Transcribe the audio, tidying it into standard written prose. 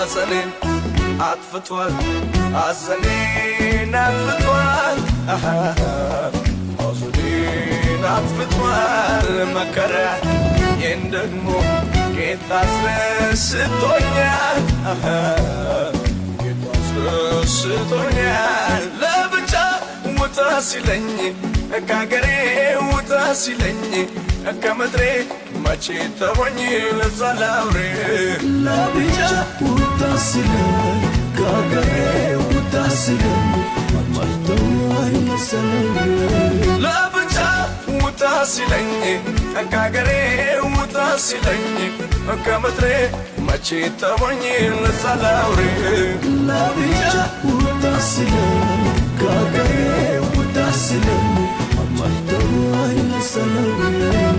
ሐዘኔን አጥፍቷል፣ ሐዘኔን አጥፍቷል፣ ሐዘኔን አጥፍቷል። መከራ ይህን ደግሞ ጌታ አስረስቶኛል፣ ጌታ አስረስቶኛል። ለብቻ ውጣ ሲለኝ፣ ከአገሬ ውጣ ሲለኝ፣ ከምድሬ መቼ ተወኝ ለዛ ላውሬ። ለብቻ ውጣ ሲለኝ፣ ከአገሬ ውጣ ሲለኝ፣ መች ተወኝ ለሰላም። ለብቻ ውጣ ሲለኝ፣ ከአገሬ ውጣ ሲለኝ፣ ከምድሬ መቼ ተወኝ ለዛ ላውሬ። ለብቻ ውጣ ሲለኝ፣ ከአገሬ ውጣ ሲለኝ፣ መች ተወኝ ለሰላም።